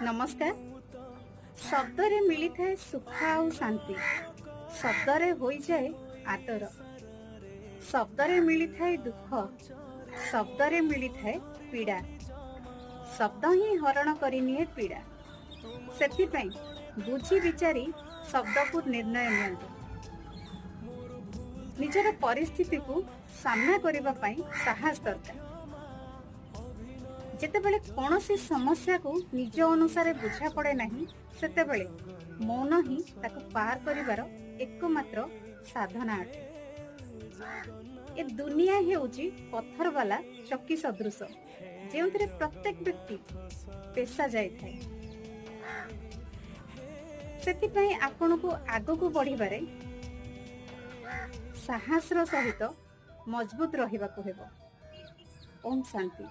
ନମସ୍କାର। ଶବ୍ଦରେ ମିଳିଥାଏ ସୁଖ ଆଉ ଶାନ୍ତି। ଶବ୍ଦରେ ହୋଇଯାଏ ଆଦର। ଶବ୍ଦରେ ମିଳିଥାଏ ଦୁଃଖ। ଶବ୍ଦରେ ମିଳିଥାଏ ପୀଡ଼ା। ଶବ୍ଦ ହିଁ ହରଣ କରିନିଏ ପୀଡ଼ା। ସେଥିପାଇଁ ବୁଝି ବିଚାରି ଶବ୍ଦକୁ ନିର୍ଣ୍ଣୟ ନିଅନ୍ତୁ। ନିଜର ପରିସ୍ଥିତିକୁ ସାମ୍ନା କରିବା ପାଇଁ ସାହସ ଦରକାର। ଯେତେବେଳେ କୌଣସି ସମସ୍ୟାକୁ ନିଜ ଅନୁସାରେ ବୁଝା ପଡେ ନାହିଁ, ସେତେବେଳେ ମୌନ ହିଁ ତାକୁ ପାର କରିବାର ଏକମାତ୍ର ସାଧନା ଅଟେ। ଏ ଦୁନିଆ ହେଉଛି ପଥରବାଲା ଚକି ସଦୃଶ, ଯେଉଁଥିରେ ପ୍ରତ୍ୟେକ ବ୍ୟକ୍ତି ପେଶା ଯାଇଥାଏ। ସେଥିପାଇଁ ଆପଣଙ୍କୁ ଆଗକୁ ବଢିବାରେ ସାହସର ସହିତ ମଜବୁତ ରହିବାକୁ ହେବ। ଓମ୍ ଶାନ୍ତି।